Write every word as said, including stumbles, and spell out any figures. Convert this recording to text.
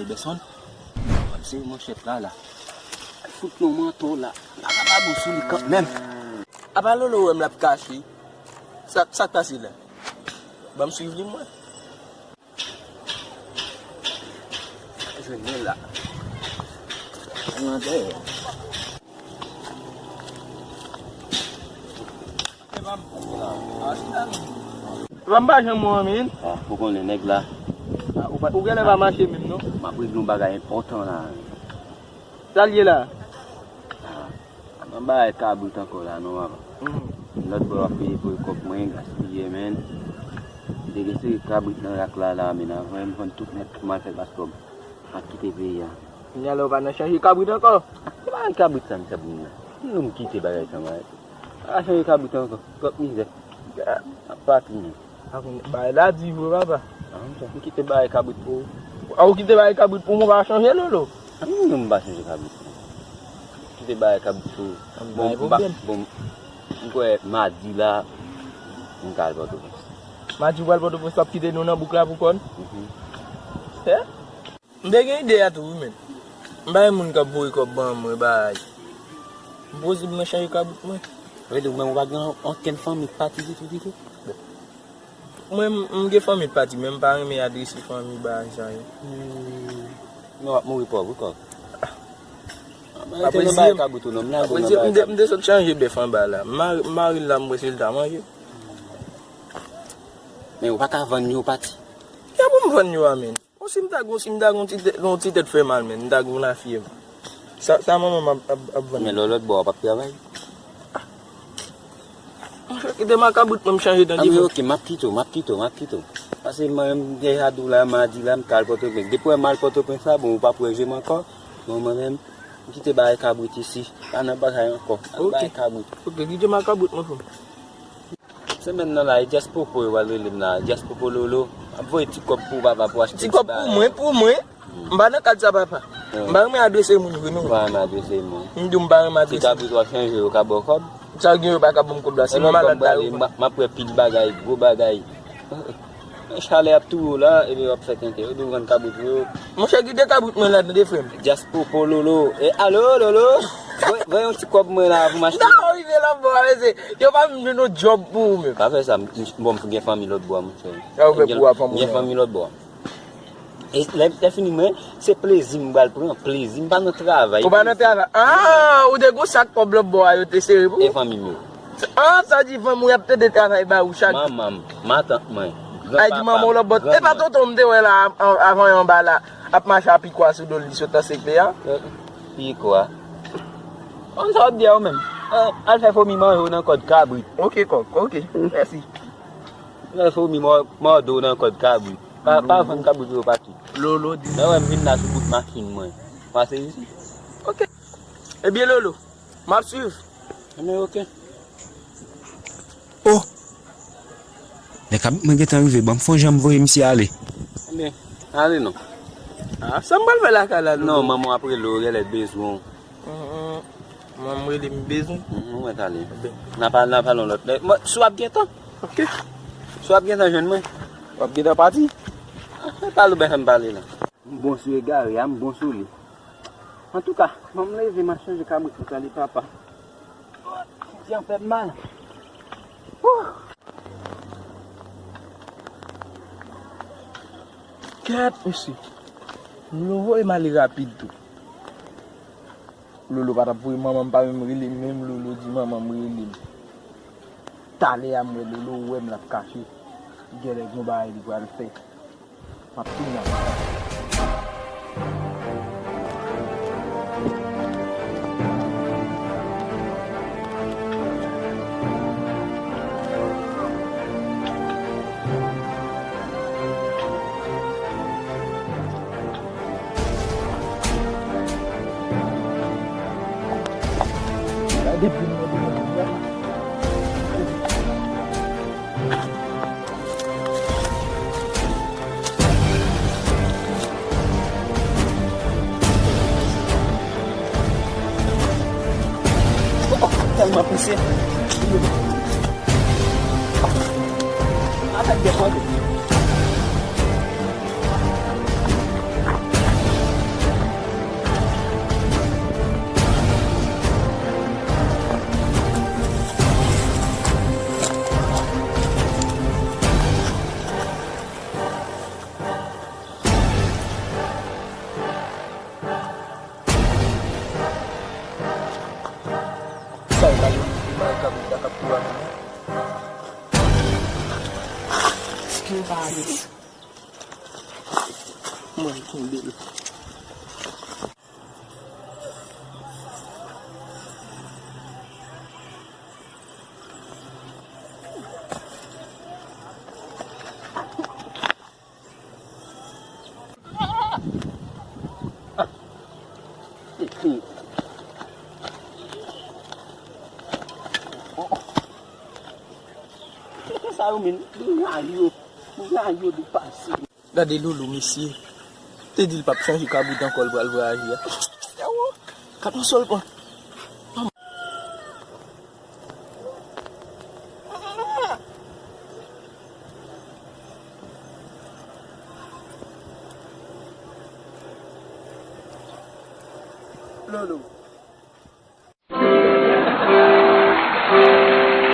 Bèson, m ap sere manchèt la, la. Al fout non manto la. Bagay pa bon sou li kanmenm. Apa Lolo wè m l ap kache. Sa, sa k pase la? Ban m swiv li, mwen. Jwenn li la. Nan dèyè. Epa m pa janm wè w, men. Ah, ou konnen nèg la. Ah, ou pa, ou genlè pa mache menm, non? M ap regle yon bagay enpòtan la. Sa l ye la? Ah, m ap bay kabrit ankò la, non, papa. Mhm. Lòt bò w ap peye pou kòb mwen, gaspiye, men. M te gen seri kabrit nan rak la, la, men avan m vann tout nèt pou m al fè paspò m. M ap kite peyi a. Kounye a la, ou pa nan chanje kabrit ankò? Ki bagay kabrit sa, m fè pou moun nan? Pou nou m kite bagay sa, m a chanje kabrit ankò. Twòp mizè. M ap pati, men. A, kounye, bagay la di vre, papa. Ah, m kite bagay kabrit pou ou. A, ou kite bagay kabrit pou mwen, ou pa chanje, Lolo? Ah, non, m pa chanje kabrit pou ou. Kite bagay kabrit pou ou. Ah, bon, bagay m pa, pwoblèm. Bon, m kwè madi la, m ka al Pòtoprens. Madi ou pral Pòtoprens, w ap kite nou nan bouk la pou kò n? Mhm. Eh? M te gen ide a tou, wi, men. M pa gen moun k ap voye kòb ban mwen, bay. M poze m nan chanje kabrit mwen. Vle di, ou menm ou pa gen okenn fanmi k pati ditou, ditou? Mwen, m, m gen fanmi k pati, men m pa renmen adrese fanmi bagay sa yo. Hmm. Men w ap mouri pòv, wi, kòb. Mwen te nan bay kabrit ou non, m lage w nan bay kabrit. M te, m te sot chanje bèf anba la. M mari, m mari l la, m wè si l ta manje. Men ou pa ka vann yo pati. Kè pou m vann yo a, men. Bon, si m ta gon, si m ta gon ti tè-, gon ti tèt fè mal, men, m ta gon lafyèv. Sa, sa manman m ap, ap, ap vann. Men lò lòt bò a p ap travay. Monchè, kite m ak kabrit mwen, m chanje, tande. Ah, men oke, m ap kite w, m ap kite w, m ap kite w. Paske mwen, m deja di w la, madi la, m ka al Pòtoprens. Depi w wè m al Pòtoprens la, bon, ou p ap wè je m ankò. Bon, mwen menm, m kite bagay kabrit isi. Pa nan bagay ankò. Al bay kabrit. Oke, kite m ak kabrit mwen, frè m. Semèn nan la, e Djès Popo yo pral rele m la. Djès Popo Lolo ap voye ti kòb pou papa pou achte ti bagay. Ti kòb pou mwen, pou mwen? Hmm. M pa nan kad sa, papa. Hmm. M pa renmen adrese moun vre, non. M pa renmen adrese moun. M di w m pa renmen adrese moun. Ti kabrit w ap chanje, yo ka ba w kòb? Sa gen, yo pa ka ban m kòb la. Si m malad la, yo konn. M ap wè pil bagay, gwo bagay. Chalè ap touye w la, epi w ap fè tenten. Yo di w vann kabrit pou yo. Monchè, kite kabrit mwen la, tande, frè m. Djès Popo Lolo. E, alo, Lolo. Voye, voye yon ti kòb mwen la pou m achte. Non, rive lòt bò a, mesye. Yo pa menm jwenn yon djòb pou ou menm. Pa fè sa, m, m, bon, m gen fanmi lòt bò a, monchè. Sa ou fè pou w ak fanmi w? M gen fanmi lòt bò a. E lè, lè fini, mwen, se plezi m pral pran. Plezi, m pa nan travay. Ou pa nan travay? Ah, ou te gon sak kòb lòt bò a, yo te sere pou ou? E fanmi m yo. Ah, sa di fanmi w y ap tande travay ba ou chak jou. Manman m, matant mwen, granpapa m, granmè m. Ay, di manman w lòt bò. E pa tonton m te wè la, a-, a-, avan yon anba la, ap mache a pikwa sou do l, li sot nan sekte a? Eh, pikwa? Konn sa w ap di a ou menm? Eh, al fè fomi manje w nan kòd kabrit. Oke, kòk, oke. Mèsi. Al fè fomi mò-, mòde w nan kòd kabrit. Pa, pa vann kabrit yo pati. Lolo di. Lè w wè m vin la sou bout machin mwen. Pase isi. Oke. Ebyen, Lolo, m ap swiv. Ebyen, oke. Oh! Lè kabrit mwen gentan rive, ban m fè yon jan m voye misye ale. Ebyen, ale non. Ah, sa m pral fè lakay la, Lolo? Non, manman w ap rele w, genlè l bezwen w. Hum, hum. Manman m rele m bezwen. Hum, mwen t ale. Ebyen. N a pa, n a pale yon lòt lè. Mwen, si w ap gen tan. Oke. Si w ap gen tan jwenn mwen. W ap gen tan pati? Ah, e pale w bèk fè m pale la. M bon sou egare a, m bon sou li. Antouka, ban m leve, m a chanje kabrit mwen, tande papa. Ti an fè m mal. Wouh! Kèt, mesye. Lolo voye m ale rapid tou. Lolo pa t ap voye manman m pa menm rele m, menm Lolo di manman m rele m. Talè a m wè Lolo wè m l ap kache. Genlè gon bagay li pral fè. M ap tounen ap. Gade pou mwen, pou mwen. Tèlman pise. Avèk de kòd. Ay, kabrit la k ap tou ap vini. Mwen kenbe l. Sa yo menm, mwen rayi yo, mwen rayi yo depase. Gade Loulou, mesye. Te di l p ap chanje kabrit ankò, l pral vwayaje a. Gad yon sèl pwen. Loulou.